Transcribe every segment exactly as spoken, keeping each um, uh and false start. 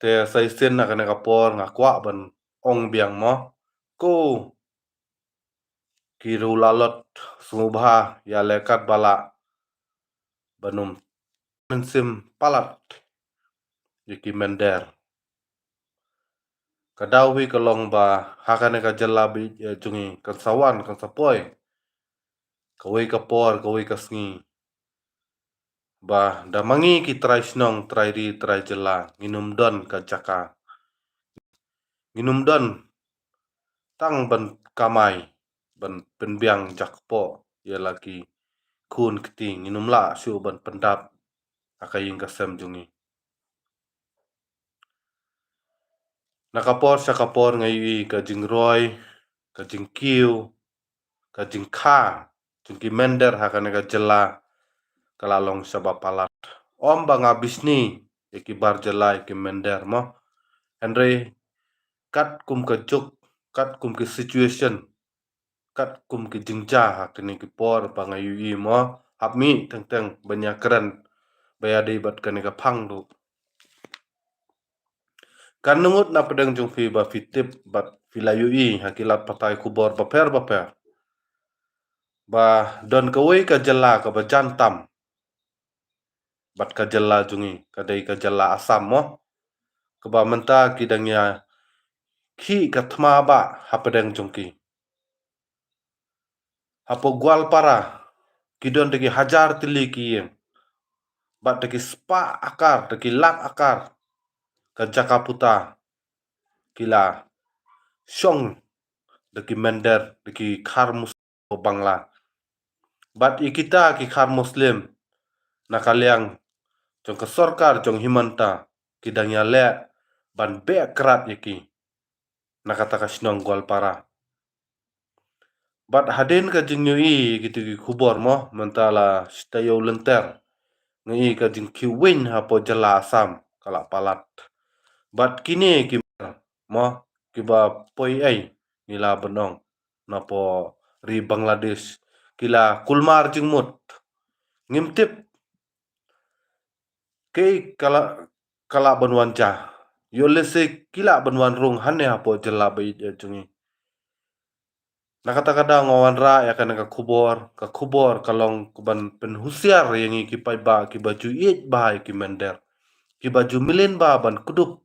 Te sa shisien ha kane ka por nga kwah ban ong biang mo, ko ki riewlalot, sngewbha ïaleh katba lah ban ym mynsiem palat ïa ki mynder. Ka daw hi ka long ba ha kane ka jylla ba ïeit jong ngi kan sa wan, kan sa poi kawei ka por, kawei ka sngi ba da ma ngi ki trai shnong, trai ri, trai jylla ngin ym don ka jaka. Ngin ym don tang ban kamai, ban pynbiang jakpoh ïa la ki khun kti, ngin ym lah shuh ban pyndap ha ka ïing ka sem jong ngi. Na ka por sha ka por nga ïohi ka jingroi, ka jingkiew, ka jingkha jong ki mynder ha kane ka jylla ka la long shaba palat. Ym ba nga bishni ïa ki bar jylla ïa ki mynder mo, hynrei katkum ka juk, katkum ki situation, katkum ki jingjia ha kine ki por ba nga ïohi mo, hap mih teng teng ban ïakren ba ïadei bad kane ka phang ruh. Kan ngut na pdeng jong phi ba phi tip bad phi la ïohi ha ki lad pathai khubor bapher bapher ba don kawei ka jylla kaba jan tam bad ka jylla jong ngi, ka dei ka jylla Assam mo, kaba mynta ki dang ïa khih ka thma ba ha pdeng jong ki. Hapoh Goalpara ki don da ki hajar tylli ki ïing bad da ki spah akar, da ki lak akar ka jaka puta ki la shong da ki mynder, da ki khar Muslim Bangla. Bad ïa kita ki khar Muslim na ka liang jong ka sorkar jong Himanta ki dang ïaleh ban beh krat ïa ki na kata ka shnong Goalpara. Bad hadien ka jingïohi ïa kito ki khubor mo, mynta la shi taïew lynter nga ïohi ka jingkhiew win hapoh jylla Assam ka la palat. Bad kine ki mo, kiba poi ei, ngi la ban ong, napoh ri Bangladesh, ki la kulmar jingmut. Ngim tip kaei ka la, ka la ban wan jia. Ïoh lehse ki la ban wan rung hangne hapoh jylla ba ïeit jong ngi. Na kata ka daw nga wanrah ïa kane ka khubor, ka khubor ka long ka ban pynhusiar ïa ngi ki paidbah kiba ju ïeit bha ïa ki mynder, kiba ju mlien bha ban kdup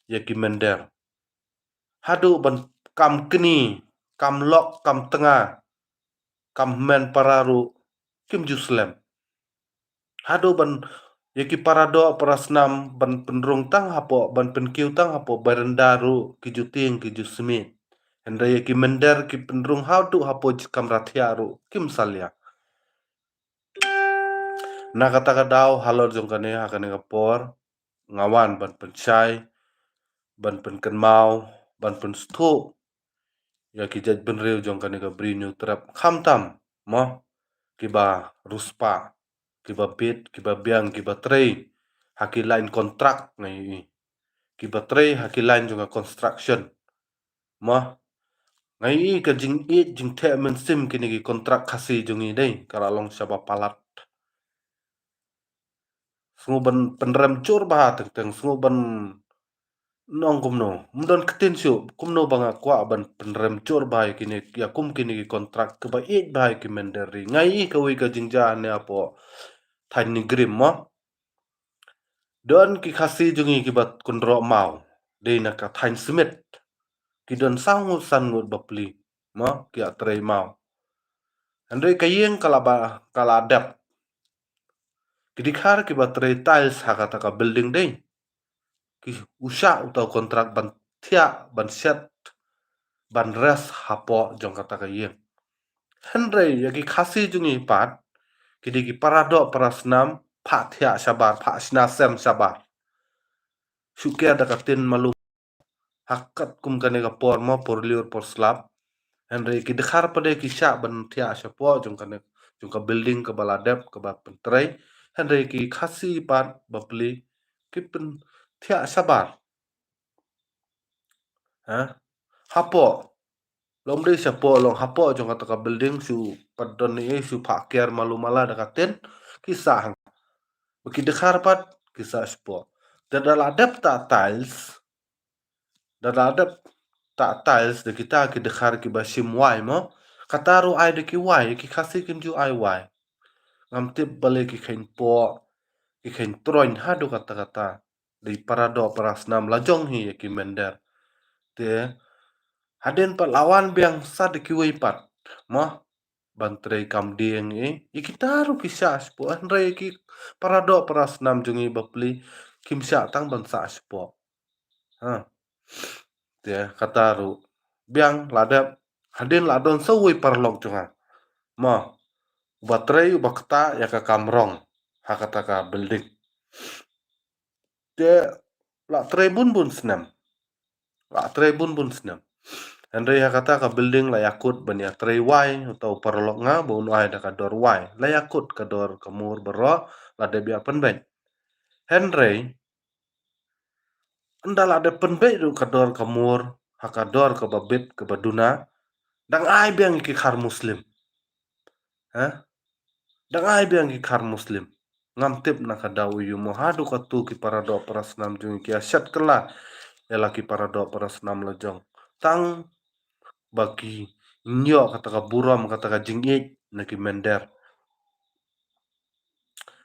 ïa ki mynder. Haduh ban kam kñi, kam lok, kam tnga, kam hynmen para ruh kim ju slem. Haduh ban ïa ki para doh para snam ban pynrung tang hapoh, ban pynkiew tang hapoh baranda ruh ki ju tieng, ki ju smit. Hynrei ïa ki mynder ki pynrung haduh hapoh kamra thiah ruh kim salia. Na kata ka daw halor jong kane, ha kane ka por nga wan ban pynshai, ban pynkynmaw, ban pynsngewthuh ïa ki jaitbynriew jong kane ka Bri Hynñiewtrep, khamtam mo, kiba riewspah, kiba bit, kiba biang, kiba trei ha ki line kontrak, nga ïohi kiba trei ha ki line jong ka construction. Mo, nga ïohi ka jingïeit jingtheh mynsiem kine ki kontrak Khasi jong ngi dei ka la long shaba palat. Sngew ban pynrem jur bha teng teng, sngew ban nong kumno, ym don ktien shuh kumno ba nga kwah ban pynrem jur bha ïa kine, ïa kum kine ki kontrak kiba ïeit bha ïa ki mynder ri. Nga ïohi kawei ka jingjia ne hapoh thaiñ Nongrim mo. Don ki Khasi jong ngi kiba kynroh maw dei na ka thaiñ Smit. Ki don saw ngut san ngut bapli mo, ki ïatrei maw. Hynrei ka ïing ka la ba, ka la dep. Ki dkhar kiba trei tiles ha kata ka building dei ki u shah uta u kontrak ban thiah, ban shet, ban rest hapoh jong kata ka ïing. Hynrei ïa ki Khasi jong ngi pat, ki dei ki para doh para snam, phah thiah shabar, phah shna sem shabar. Shu ker da ka tin malu ha katkum kane ka por mo, por lyiur por slap. Hynrei ki dkhar pat de ki shah ban thiah shapoh jong kane, jong ka building kaba la dep kaba pyntrei. Hynrei ki Khasi pat bapli ki pynthiah shabar. Ha? Hapoh. Long dei shapoh, long hapoh jong kata ka building, shu pat don ne, shu phah ker malu mala da ka tin, ki sah hang. Ba ki dkhar pat ki sah shapoh. Da da la dep ta tiles, da da la dep ta tiles da kita ki dkhar kiba shim wai mo. Kata ruh ai da ki wai, ki Khasi kim ju ai wai. Ngam tip balei ki kheiñ poh, ki kheiñ troiñ haduh katta katta. Dei para doh para snam la jong hi ïa ki mynder. Te hadien pat la wan biang sa da kiwei pat mo, ban trei kam dieng i, i kita ruh ki shah shapoh, hynrei ki para doh para snam jong i bapli kim shah tang ban sah shapoh. Ha. Te kata ruh biang la dep, hadien la don sa uwei paralok jong nga mo, uba trei, uba kta ïa ka kam rong ha kata ka building. Te la trei bun bun snem. La trei bun bun snem. Hynrei ha kata ka building la ïakut ban ïa trei wai, uta u paralok nga ba un ai da ka dor wai. La ïakut ka dor ka mur baroh, la dep ïa pynbeit. Hynrei ynda la dep pynbeit ruh ka dor ka mur ha ka dor kaba bit kaba duna, dang ai biang ïa ki khar Muslim. Ha? Dang ai biang ki khar Muslim. Ngam tip na ka daw aïu mo, haduh katu ki para doh para snam jong i ki ïa shet kylla ïa la ki para doh para snam la jong. Tang ba kin ïoh kata ka burom, kata ka jingïeit na ki mynder.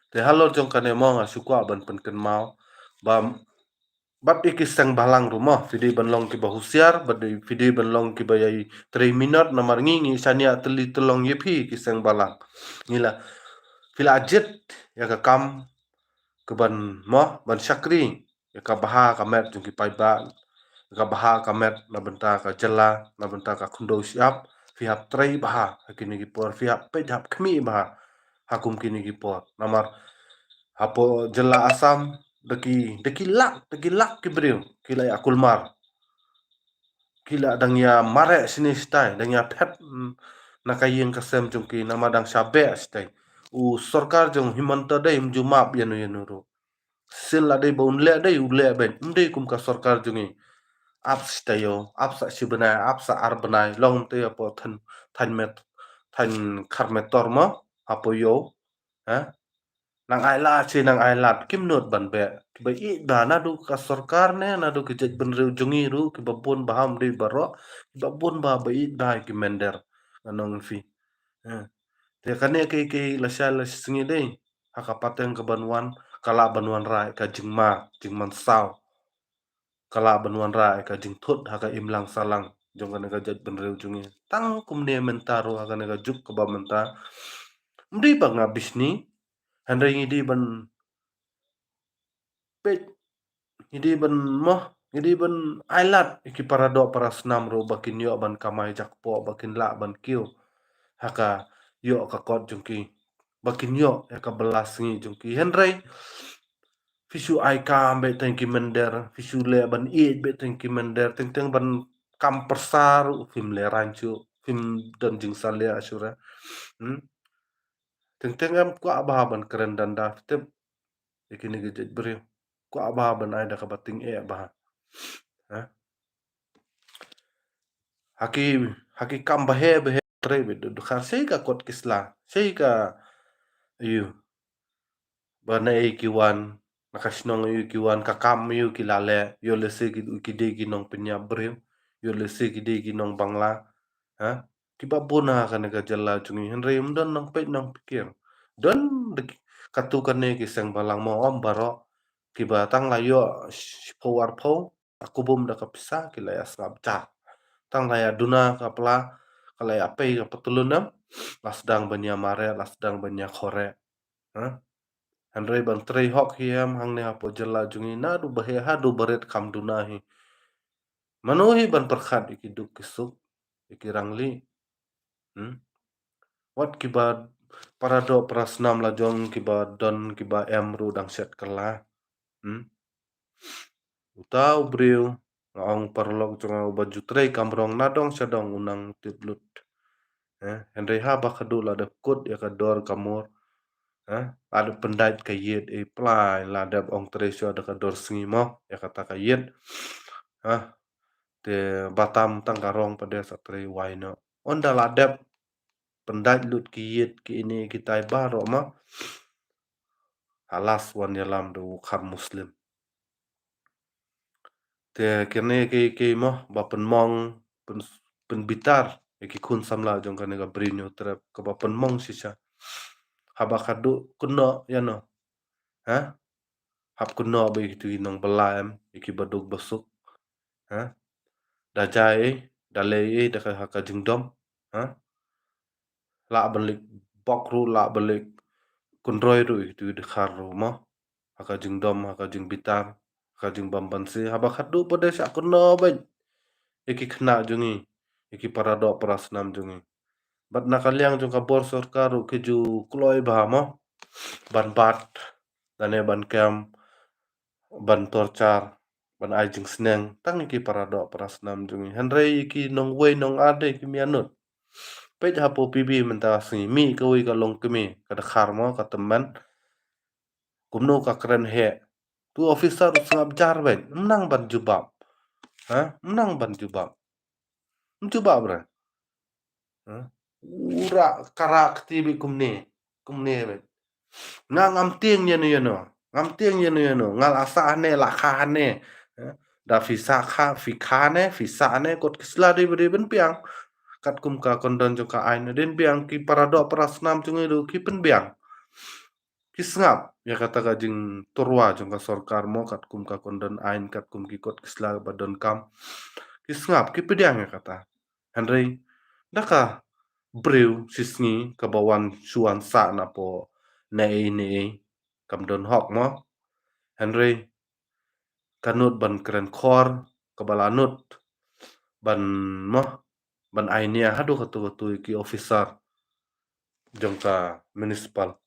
Te halor jong kane mo nga shu kwah ban pynkynmaw ba bad ïa ki seng balang ruh mo, phi dei ban long kiba husiar, bad phi dei ban long kiba ïai trei minot, namar ngi ngi shaniah tylli tyllong ïa phi ki seng balang. Ngi la, phi la jied ïa ka kam kaban mo, ban shakri ïa ka bha ka met jong ki paidbah, ïa ka bha ka met na bynta ka jylla, na bynta ka khyndew shyiap. Phi hap trei bha ha kine ki por, phi hap peit hap khmih bha ha kum kine ki por. Namar hapoh jylla Assam da ki, da ki lak, da ki lak ki briew ki la ïa kulmar. Ki la dang ïa mareh shane shatai, dang ïa phet, mm, na ka ïing ka sem jong ki, namar dang sha beh shatai. U sorkar jong Himanta dei ym ju map ïano ïano ruh. Shisien la dei ba un leh dei u leh beit, ym dei kum ka sorkar jong ngi. Ap shatai ïoh, ap sa shi bnai, ap sa ar bnai, long te hapoh thaiñ, thaiñ met, thaiñ Kharmetor mo, hapoh ïew. Ha? Nang ai lad shi nang ai lad, kim nud ban beh. Kiba ïeit bha naduh ka sorkar ne naduh ki jaitbynriew jong ngi ruh, kiba bun bha, ym dei baroh, kiba bun bha ba ïeit bha ïa ki mynder. Ngan ong ïa phi. Ha. Te kane ka, ka lashai lashisngi dei ha ka pateng kaban wan, ka lah ban wanrah ïa ka jingma, jingman saw. Ka lah ban wanrah ïa ka jingthut ha ka imlang sahlang jong kane ka jaitbynriew jong ngi. Tang kumne mynta ruh ha kane ka juk kaba mynta, ym dei ba nga bishni, hynrei ngi dei ban peit, ngi dei ban mo, ngi dei ban ai lad ïa ki para doh para snam ruh ba kin ïoh ban kamai jakpoh, ba kin lah ban kiew ha ka ïoh ka kot jong ki, ba kin ïoh ïa ka bylla sngi jong ki. Hynrei phi shu ai kam beit tang ki mynder, phi shu leh ban ïeit beit tang ki mynder, teng teng ban kam pyrsa ruh phim lehraiñ shuh, phim don jingsalia shuh re. Hmm? Teng teng em kwah bha ban kren danda, phi tip, ïa kine ki jaitbynriew. Kwah bha ban ai da kaba tyngeh bha. Ha? Ha ki, ha ki kam bahe bahe trei beit, dkhar sei ka kot ki sla, sei ka, aïu, ba na ei ki wan, na ka shnong aïu ki wan, ka kam aïu ki la leh, ïoh lehse ki, ki dei ki nongpynïap briew, ïoh lehse ki dei ki nongbangla. Ha? Kiba bun ha kane ka jylla jong ngi, hynrei ym don nongpeit nongpikir. Don da ki, katu kane ki seng balang mo, ym baroh, kiba tang la ïoh shiphew arphew, ka kubum da ka pisa ki la ïa sngap ja. Tang la ïa duna ka pla, ka la ïa pei ka patlun em, la sdang ban ïa mareh, la sdang ban ïa khoreh. Ha? Hynrei ban trei hok hi em hangne hapoh jylla jong ngi, naduh bahe haduh barit kham duna hi. Mano hi ban pyrkhat ïa ki duk ki suk, ïa ki rangli. Hmm? Wat kiba para doh para snam la jong, kiba don kiba em ruh dang shet kylla. Hmm? Uta u briew, nga ong paralok jong nga, uba ju trei kam rong nadong shadong u nang tip lut. Eh, hynrei haba khadduh la dep kut ïa ka dor ka mur. Eh, la dep pyndait ka ïit, eh, plai, la dep ong trei shuwa da ka dor sngi mo, ïa kata ka ïit. Eh, te batam tang ka rong pat de sa trei wai noh. Ynda la dep pyndait lut ki ïit ki ine kitai baroh mo, halas wan ïalam da u khar Muslim. Te kine ki, ki mo ba pynmong, pyn, pynbitar ïa ki khun samla jong kane ka Bri Hynñiewtrep kaba pynmong shisha. Haba khadduh kynnoh ïano, ha? Hap kynnoh ba ïa kitu ki nongbylla em, ïa kiba duk ba suk, ha? Da jia ei, da leh ei da ka, ha ka jingdom, ha? Lah ban leit bok ruh, lah ban leit kynroi ruh ïa kitu ki dkhar ruh mo. Ha ka jingdom, ha ka jingbitar, ha ka jingbam banse, haba khadduh pat de shah kynnoh beit ïa ki khynnah jong ngi, ïa ki paradoh parasnam jong ngi. Bad na ka liang jong ka bor sorkar ruh ki ju kloi bha mo ban bat, lane ban kem, ban torture, ban ai jingsneng tang ïa ki paradoh parasnam jong ngi. Hynrei ïa ki nongwei nongar de kim ïa nud. Peit hapoh P B mynta ka sngi, mih kawei ka longkmie, ka dkhar mo, ka tymmen. Kumno ka kren heh. Tu officer u sngap jar beit, ym nang ban jubab. Ha? Ym nang ban jubab. Ym jubab re. Ha? U rah ka rah kti beit kumne, kumne beit. Nga ngam tieng ïano ïano, ngam tieng ïano ïano, nga la sah hangne, la kha hangne. Ha? Da phi sah kha, phi kha hangne, phi sah hangne, kot ki sla dei ba dei ban biang. Katkum ka kyndon jong ka aiñ, hadien biang ki paradoh parasnam jong ngi ruh ki pynbiang. Ki sngap ïa kata ka jingtyrwa jong ka sorkar mo, katkum ka kyndon aiñ, katkum ki kot ki sla ba donkam. Ki sngap, ki pdiang ïa kata. Hynrei da ka briew shisngi kaba wan shu wan sah napoh ne ei ne ei, kam don hok mo. Hynrei ka nud ban kren khor, kaba la nud ban mo, ban ai nia haduh katu katu ki officer jong ka municipal.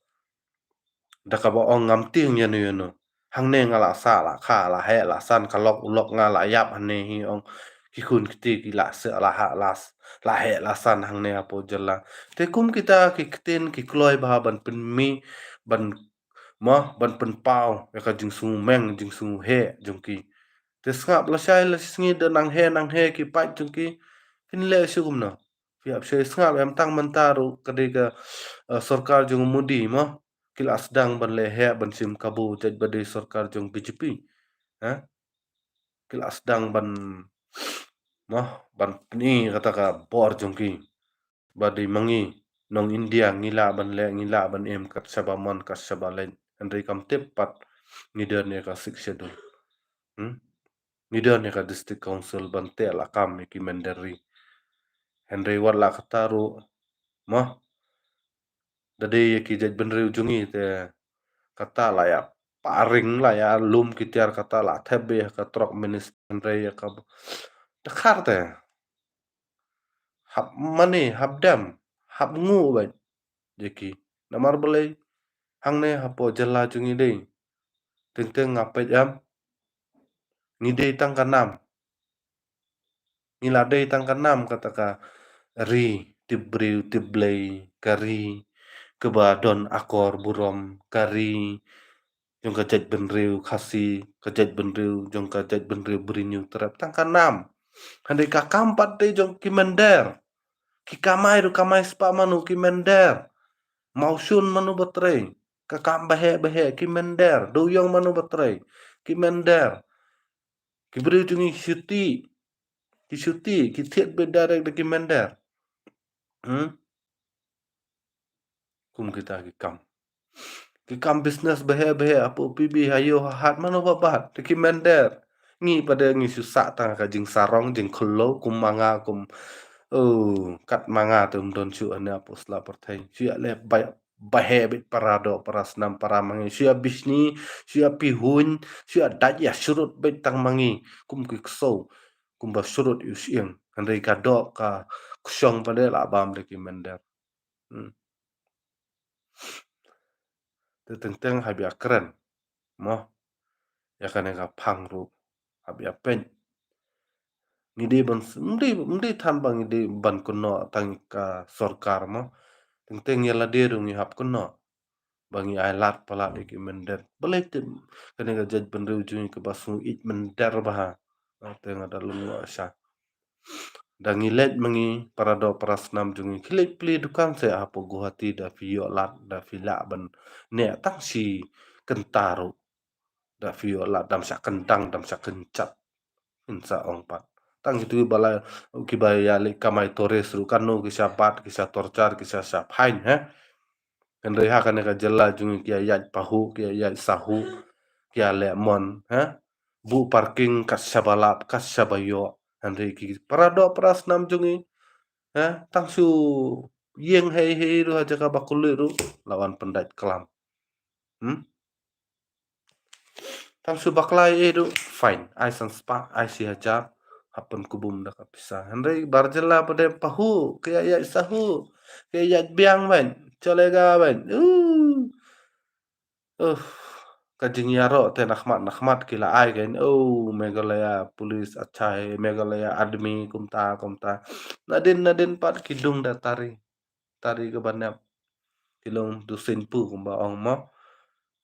Da kaba ong ngam tieng ïano ïano. Hangne nga la sah, la kha, la heh, la san, ka lok u lok nga la ïap hangne hi ong. Ki khun kti ki la sah, la ha, la s-, la heh, la san hangne hapoh jylla. Te kum kita ki ktien ki kloi bha ban pynmih, ban mo, ban pynpaw ïa ka jingsngewmeng, jingsngewheh jong ki. Te sngap lashai lashisngi da nang heh, nang heh ki paid jong ki. Kin leh shuh kumno? Phi hap shai sngap em, tang mynta ruh ka dei ka, eh, sorkar jong u Modi mo. Ki la sdang ban leh heh ban shim kabu, jait ba dei sorkar jong B J P. Ha? Ki la sdang ban, mo, ban pyni kata ka bor jong ki. Ba dei ma ngi nong India ngi lah ban leh, ngi lah ban im kat shaba mon kat shaba leit. Hynrei kam tip pat ngi don ïa ka Sixth Schedule. Hmm? Ngi don ïa ka District Council ban teh lakam ïa ki mynder ri. Hynrei wat la kata ruh, mo, da dei ïa ki jaitbynriew jong ngi te kata la ïa paring, la ïa lum ki tiar, kata la thep beit ha ka trok minister, hynrei ïa ka dkhar te hap mane, hap dem, hap nguh beit ïa ki. Namar balei? Hangne hapoh jylla jong ngi dei, teng teng nga peit em, ngi dei tang ka nam. Ngi la dei tang ka nam kata ka ri tip briew tip Blei, ka ri kaba don akor burom, ka ri jong ka jaitbynriew Khasi, ka jaitbynriew, jong ka jaitbynriew Bri Hynñiewtrep, tang ka nam. Hynrei ka kam pat dei jong ki mynder. Ki kamai ruh kamai spah mano, ki mynder. Mawshun mano ba trei. Ka kam baheh baheh, ki mynder. Dewiong mano ba trei, ki mynder. Ki briew jong ngi ki shu tih. Ki shu tih, ki thied beit direct da ki mynder. Hmm? Kum kita ki kam. Ki kam business baheh baheh, hapoh P B, ha ïew ha hat, mano ba bat, da ki mynder. Ngi pat de ngi shu sah tang ka jingsarong, jingkhyllew, kum ma nga, kum, oh, kat ma nga te ym don shuh hangne hapoh sla pyrthei. Shu ïa leh ba, baheh beit para doh, para snam, para ma ngi. Shu ïa bishni, shu ïa pihuiñ, shu ïa dait ïa shrut beit tang ma ngi. Kum ki ksew, kumba shrut ïa u shyieng. Hynrei ka doh ka kshong pat de la bam da ki mynder. Hmm. Te teng teng hap ïa kren. Mo. Ïa kane ka phang ruh hap ïa peit. Ngi dei ban s-, ym dei, ym dei than ba ngi dei ban kynnoh tang ka sorkar mo. Teng teng ïa lade ruh ngi hap kynnoh. Ba ngi ai lad palat ïa ki mynder. Balei te kane ka jaitbynriew jong ngi kaba sngew ïeit mynder bha. Te nga da lyngngoh sha. Da ngi leit ma ngi, para doh para snam jong ngi, khie leit plie dukan seh hapoh Guwahati, da phi ïoh lad, da phi lah ban neh tang shi kynta ruh. Da phi ïoh lad, dam shah kyndang, dam shah kynchat. Phin sa ong pat. Tang kitu ba la, kiba ïa leit kamai tourist ruh katno ki sa bat, ki sa torture, ki sa sa fine, ha. Hynrei ha kane ka jylla jong ngi ki ïa ïaid pahuh, ki ïa ïaid sahuh, ki ïa leh mon, ha. Buh parking kat shaba lap, kat shaba ïoh. Hynrei ki para doh para snam jong ngi, ha, tang shu ïeng hei hei ruh ha jaka ba khuid ruh la wan pyndait klam. Hmm? Tang shu bakla ei ruh, fine. Ai san spah, ai shi hajar, hap pynkubum da ka pisa. Hynrei bar jylla pat de pahuh, ki ïa ïaid sahuh, ki ïa ïaid biang ban, cholega ban. Uh. Uh, ka jingïaroh te nakhmat nakhmat ki la ai kein. Oh, Meghalaya Police, achai, Meghalaya Army, kumta kumta. Nadien nadien pat ki dung da tari. Tari kaba nep. Ki long du seiñ puh kumba ong mo.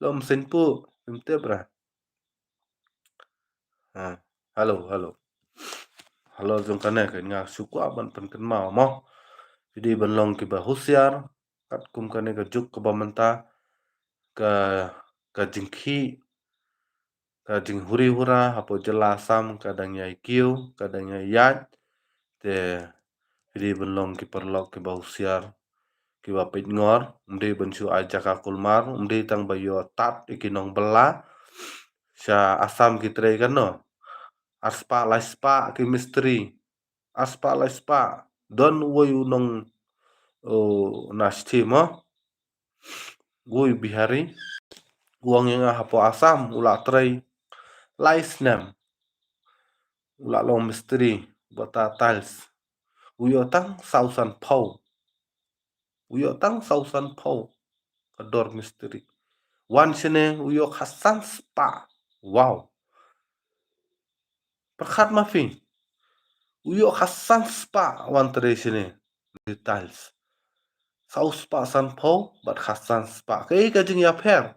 Long seiñ puh, phim tip ra. Ha, hello, hello. Hello, jong kane kein nga shu kwah ban pynkynmaw mo. Phi dei ban long kiba husiar, katkum kane ka juk kaba mynta, ka, ka jingkhih, ka jinghuri hura hapoh jylla Assam ka dang ïai kiew, ka dang ïai ïaid. Te phi dei ban long ki paralok kiba husiar, kiba peit ngor, ym dei ban shu ai jaka kulmar, ym dei tang ba ïoh tad ïa ki nongbylla. Sha Assam ki trei katno? Ar spah lai spah ki mistri. Ar spah lai spah. Don uwei u nong, oh, na stem, oh. Uwei u Bihari. U ong ïa nga hapoh Assam u la trei lai snem. U la long mistri, bata tiles. U ïoh tang saw san phew. U ïoh tang saw san phew ka dor mistri. Wan shane u ïoh khatsan spah. Wow. Pyrkhat ma phi. U ïoh khatsan spah wan trei shane. Details. Saw spah san phew bad khatsan spah. Kaei ka jingïapher?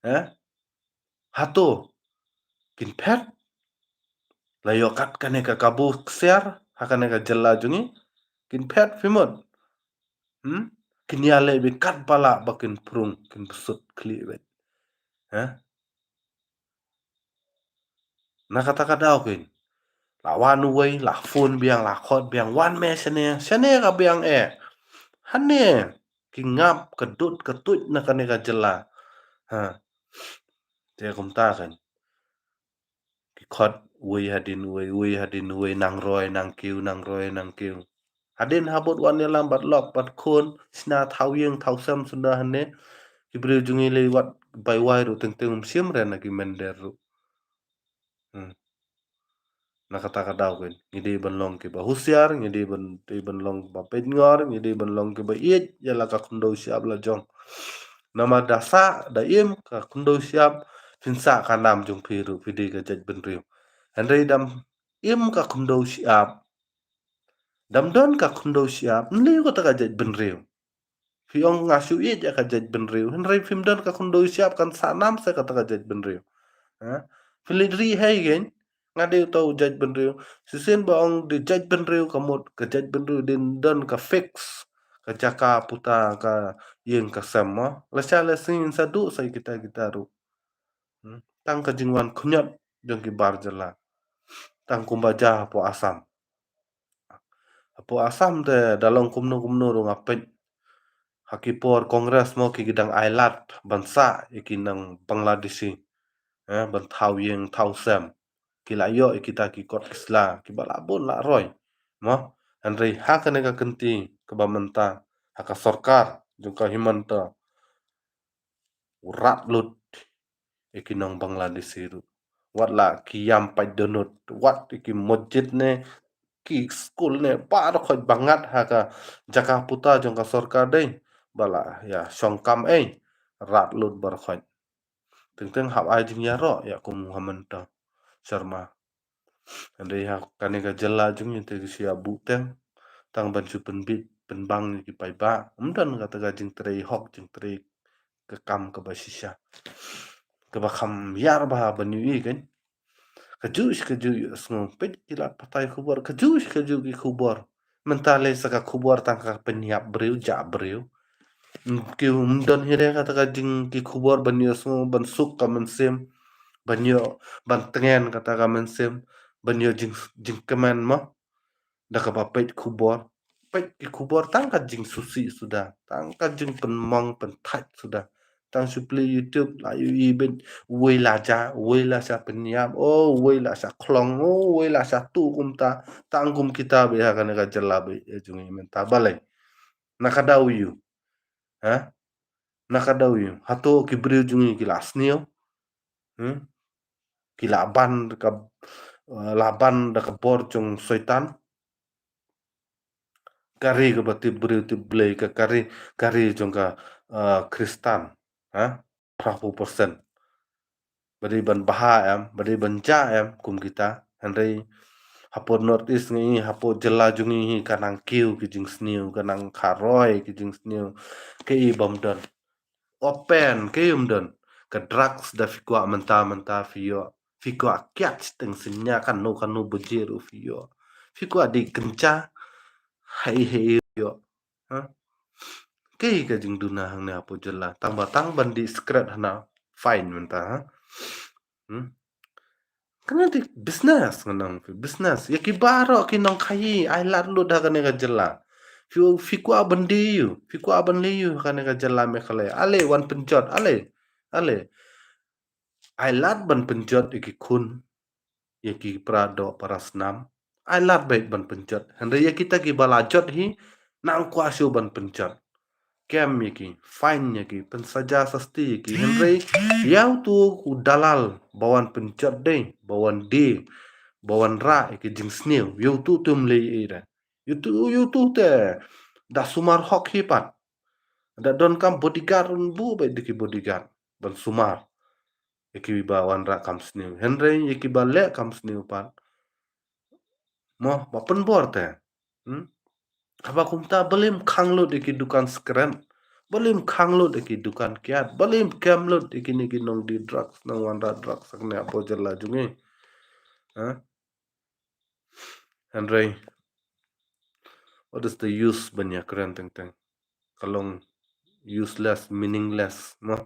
Eh? Hato kin phet? La ïoh kat kane ka kabu ksiar ha kane ka jylla jong ngi, kin phet phi mut? Hmm? Kin ïaleh beit katba lah ba kin prung, kin bsut khlieh beit. Ha? Na kata ka daw kein, la wan uwei, la phone biang, la khot biang, wan me shane, shane ka biang eh. Hangne ki ngap ka dud ka tuid na kane ka jylla. Ha. Te kumta kein. Ki khot uwei hadien uwei, uwei hadien uwei, nang roi nang kiew, nang roi nang kiew. Hadien habud wan ïalam bad lok bad khun, shna thaw ïing thaw sem suda hangne. Ki briew jong ngi lei wat bai wai ruh teng teng ym shim re na ki mynder ruh. Hmm. Na kata ka daw kein, ngi dei ban long kiba husiar, ngi dei ban, dei ban long kiba peit ngor, ngi dei ban long kiba ïeit ïa la ka khyndew shyiap la jong. Namar da sah da im ka khyndew shyiap, phin sah ka nam jong phi ruh, phi dei ka jaitbynriew. Hynrei dam im ka khyndew shyiap, dam don ka khyndew shyiap, ym lei kata ka jaitbynriew. Phi ong nga shu ïeit ïa ka jaitbynriew, hynrei phim don ka khyndew shyiap kan sah nam sa kata ka jaitbynriew. Ha? Phi leit ri hei kein, nga dei uta u jaitbynriew. Shisien ba ong dei jaitbynriew ka mut ka jaitbynriew dei don ka fix ka jaka puta ka ïing ka sem mo. Lashai lashisngi sa duh sa ïa kita kita ruh. Hmm? Tang ka jingwan khñiot jong ki bar jylla. Tang kumba jia hapoh Assam. Hapoh Assam te da long kumno kumno ruh nga peit. Ha ki por Congress mo ki dang ailad ban sah ïa ki nong Bangladeshi. Eh, ban thaw ïing thaw sem. Ki la ïoh ïa kita ki kot ki sla kiba la bun la roi. Mo, hynrei ha kane ka kynti kaba mynta ha ka sorkar jong ka Himanta, u rat lut ïa ki nong Bangladeshi ruh. Wat la ki ïam pait dohnud, wat ïa ki masjid ne ki skul ne baroh khoit ba ngat ha ka jaka puta jong ka sorkar dei ba la ïa shong kam ei, rat lut baroh khoit. Teng teng hap ai jingïaroh ïa kum u Himanta Sharma. Hynrei ha kane ka jylla jong ngi te ki shu ïa buh teng tang ban shu pynbit pynbang ïa ki paidbah. Ym don kata ka jingtrei hok, jingtrei ka kam kaba shisha, kaba kham ïar bha ban ïohi kein. Kajuh shi kajuh ïohsngew, peit ki lad pathai khubor, kajuh shi kajuh ki khubor. Mynta lei sa ka khubor tang ka pynïap briew, jah briew. Ki ym don hi re kata ka jing ki khubor ban ïohsngew, ban suk ka mynsiem, ban ïoh, ban tngen kata ka mynsiem. ban ïoh jing, jingkmen mo. Da kaba peit khubor. Peit ki khubor tang ka jingsngewsih suda. Tang ka jingpynmong pynthait suda. Tang shu plie YouTube la ïohi beit uwei la jah, uwei la shah pynïap, oh, uwei la shah khlong, oh, uwei la shah tuh kumta. Tang kum kita beit ha kane ka jylla beit, eh, jong ngi mynta balei. Na ka daw ïoh. Ha? Na ka daw ïoh. Hato ki briew jong ngi ki la sniew. Hmm? Ki la ban da ka, eh, la ban da ka bor jong Soitan. Ka ri kaba tip briew tip Blei ka, ka ri, ka ri jong ka, eh, Khristan. Ha? Phra phew percent. Ba dei ban bha em, ba dei ban jah em, kum kita. Hynrei hapoh North East ngi, hapoh jylla jong ngi hi ka nang kiew ki jingsniew, ka nang kharoi ki jingsniew. Kaei bym don. Open, kaei bym don. Ka drugs da phi kwah mynta mynta phi ïoh. Phi kwah kiad shiteng synñia kano kano baje ruh phi ïoh. Phi kwah dih kynja. Hei hei ïoh. Ha? Kaei ka jingduna hangne hapoh jylla. Tang ba tang ban dih sikret hana. Fine mynta, ha? Hmm? Kane dei business ngan ong phi, business. Ïa ki baroh ki nongkhaii, ai lad lut ha kane ka jylla. Phi, phi kwah ban die ïa u, phi kwah ban leh ïa u ha kane ka jylla Meghalaya. Ale wan pynjot, ale. Ale. Ai lad ban pynjot ïa ki khun, ïa ki para doh para snam. Ai lad beit ban pynjot. Hynrei ïa kita kiba la jot hi, nang kwah shuh ban pynjot. Kem ïa ki, fine ïa ki, pynsaja sasti ïa ki. Hynrei ïa uto u dalal ba wan pynjot dei, ba wan die, ba wan rah ïa ki jingsniew. Ïa uto te ym leh ei ei de. Ïa uto, ïa uto te da sumar hok hi pat. Da donkam bodyguard ruh buh beit da ki bodyguard ban sumar ïa kiba wan rah kam sniew. Hynrei ïa kiba leh kam sniew pat, mo, ba pynbor te. Hmm? Haba kumta balei ym khang lut ïa ki dukan skren. Balei ym khang lut ïa ki dukan kiad. Balei ym kem lut ïa kine ki nongdie drugs, nongwanrah drugs hangne hapoh jylla jong ngi. Ha? Hynrei what is the use ban ïakren teng teng. Ka long useless, meaningless, mo.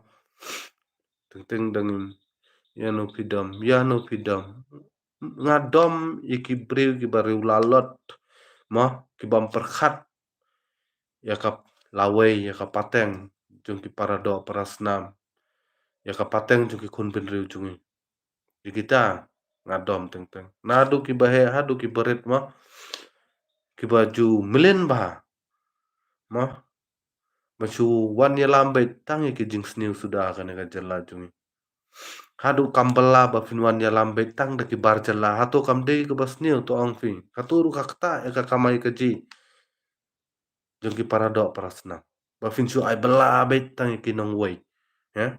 Teng teng dang im, ïano phi dom, ïano phi dom. Nga dom ïa ki briew kiba riewlalot, mo, ki bym pyrkhat ïa ka lawei, ïa ka pateng jong ki para doh para snam, ïa ka pateng jong ki khun bynriew jong ngi. Ïa kita nga dom teng teng. Naduh kiba heh haduh kiba rit, mo, kiba ju mlien bha, mo. Ba shu wan ïalam beit tang ïa ki jingsniew suda ha kane ka jylla jong ngi. Haduh kam bylla ba phin wan ïalam beit tang da ki bar jylla. Hato kam dei kaba sniew, to ong phi? Hato ruh ka ktah ïa ka kamai kajih jong ki para doh para snam ba phin shu ai bylla beit tang ïa ki nongwei, ha?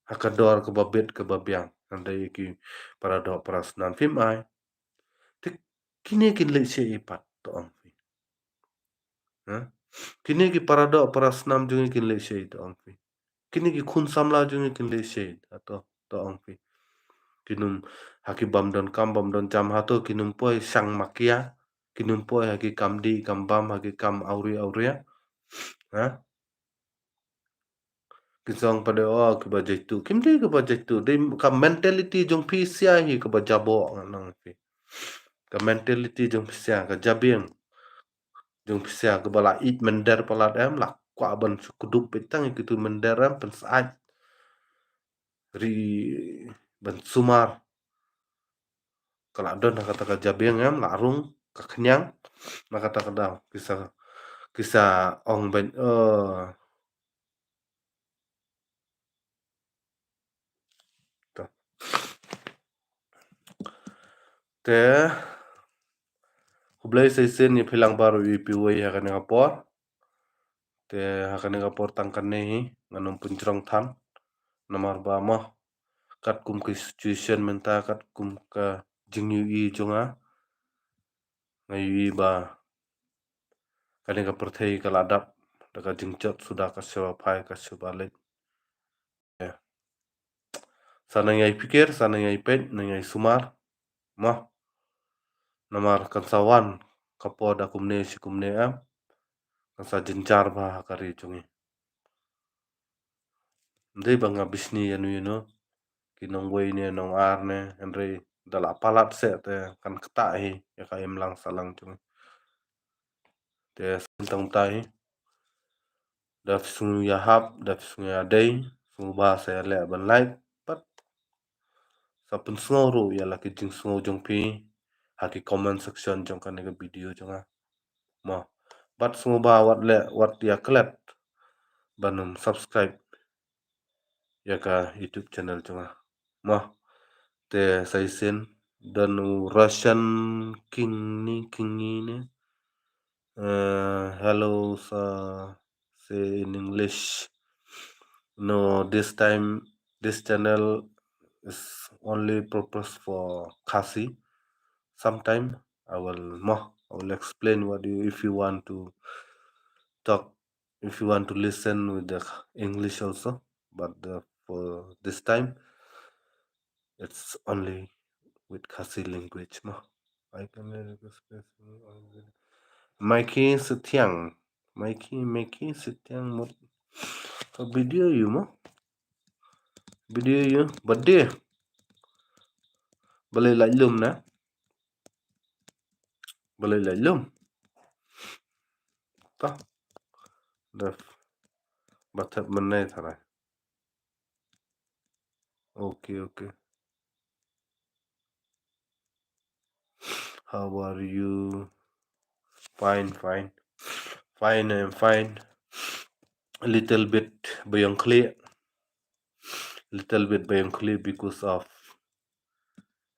Ha ka dor kaba bit kaba biang, hynrei ïa ki para doh para snam phim ai. Te kine kin leit shaei pat, to ong phi? Ha? Kine ki para doh para snam jong ngi kin leit shaei, to ong phi? Kine ki khun samla jong ngi kin leit shaei, to, to ong phi? Kin ym, ha ki bym don kam bym don jam, hato kin ym poi shang makia? Kin ym poi ha ki kam dih kam bam, ha ki kam awria awria? Ha? Kin sa ong pat de, oh, kiba jaituh. Kim dei kiba jaituh. Dei ka mentality jong phi sia hi kaba jaboh, ngan ong phi. Ka mentality jong phi sia, ka jabieng jong phi sia, kaba la ïeit mynder palat, em, la kwah ban shu kdup beit tang ïa kitu mynder, em, pynsyaid ri ban sumar. Ka la don ha kata ka jabieng, em, la rung ka khñiang. Na kata ka daw ki sa, ki sa ong beit, eh, te, khublei sa shisien ïa phi lang baroh ïa phi wei ha kane ka por. Te ha kane ka por tang kane hi ngan ym pynjrong than. Namar ba mo, katkum ka situation mynta, katkum ka jingïohi jong nga, nga ïohi ba kane ka pyrthei ka la dap da ka jingjot suda, ka shu phai ka shu leit. Sa nang ïai pyrkhat, sa nang ïai peit, nang ïai sumar. Mo. Namar kan sa wan ka por da kumne shi kumne, em, kan sa jynjar bha ha ka ri jong ngi. Ym dei ba nga bishni ïano ïano, ki nongwei ne nongar ne, hynrei da la palat seh te kan ktah hi ïa ka imlang sahlang jong ngi. Te sa tang tai da phi sngew ïahap, da phi sngew ïadei, sngewbha sa ïaleh ban like, bad sa pynsngew ruh ïa la ki jingsngew jong phi ha ki comment section jong kane ka video jong nga. Mo, bad sngewbha wat leh, wat ïa klet ban ym subscribe ïa ka YouTube channel jong nga. Mo, te sa shisien don u Russian King ni, King ni ne. Uh, hello, sa say in English. No, this time, this channel is only purpose for Khasi. Sometime I will, mo, I will explain what you, if you want to talk, if you want to listen with the English also, but the, for this time, it's only with Khasi language mo. I can request Mikey Setiang. Mikey, Mikey Setiang mut. Ka video ïa u mo. Video ïa u. Bad de. Balei la lum na. Balei la lum. Ta. Def. Ba thep mynne tharai. Okay, okay. How are you? Fine, fine. Fine, I'm fine. A little bit biang khlieh. Little bit biang khlieh because of,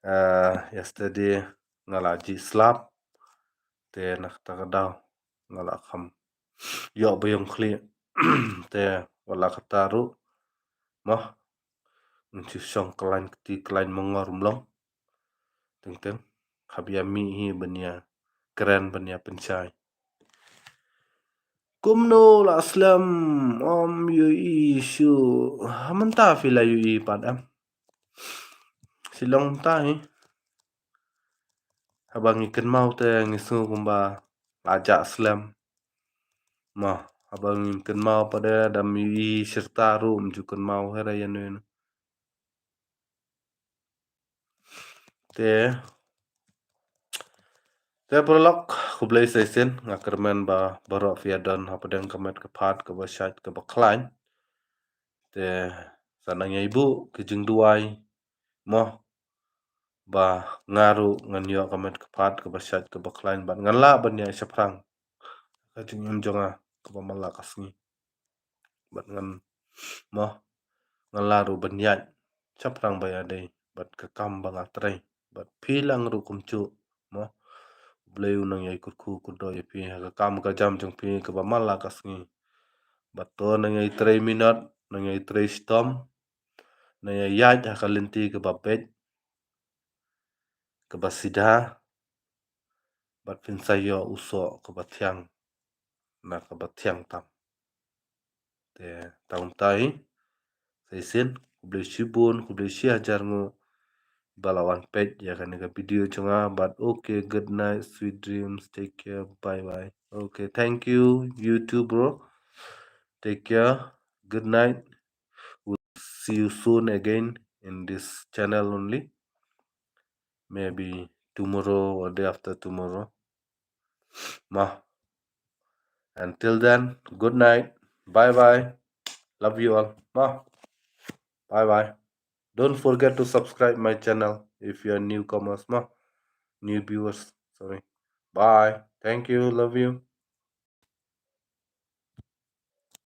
uh, yesterday nga la jih slap. Te na kata ka daw nga la kham ïoh biang khlieh. Te wat la kata ruh, mo, ngi shu shong khlaiñ kti khlaiñ mangor mlong. Teng teng hap ïa mih hi ban ïa kren ban ïa pynshai. Kumno la slem, ym ïohi shuh. Mynta phi la ïohi pat em? Shilong mynta hi. Haba ngi kynmaw te ngi sngew kumba la jah slem. Mo, haba ngim kynmaw pat de, da ym ïohi shirta ruh ym ju kynmaw hera ïa nuen. Te, te paralok, khublei sa shisien, nga kyrmen ba baroh phi ïa don hapdeng ka met ka phad kaba shait kaba khlaiñ. Te sa nang ïai buh ki jingduwai, mo, ba nga ruh ngan ïoh ka met ka phad kaba shait kaba khlaiñ bad ngan lah ban ïaid shaphrang ka jingim jong nga kaba man la ka sngi. Bad ngan, mo, ngan lah ruh ban ïaid shaphrang ba ïadei bad ka kam ba nga trei. Bad phi lang ruh kumjuh, mo, U Blei u nang ïai kyrkhu kyrdoh ïa phi ha ka kam ka jam jong phi kaba man la ka sngi. Bad to nang ïai trei minot, nang ïai trei shitom, nang ïai ïaid ha ka lynti kaba beit, kaba sida, bad phin sa ïoh u soh kaba thiang na kaba thiang tam. Te tang tai, sa shisien, khublei shibun, khublei shi hajar nguh ba la wan peit ïa kane ka video jong nga, bad okay, good night, sweet dreams, take care, bye bye. Okay, thank you, you too, bro. Take care, good night. We'll see you soon again in this channel only. Maybe tomorrow or day after tomorrow. Ma. Until then, good night. Bye bye. Love you all. Ma. Bye bye. Don't forget to subscribe my channel if you are newcomers, ma. New viewers, sorry. Bye. Thank you. Love you.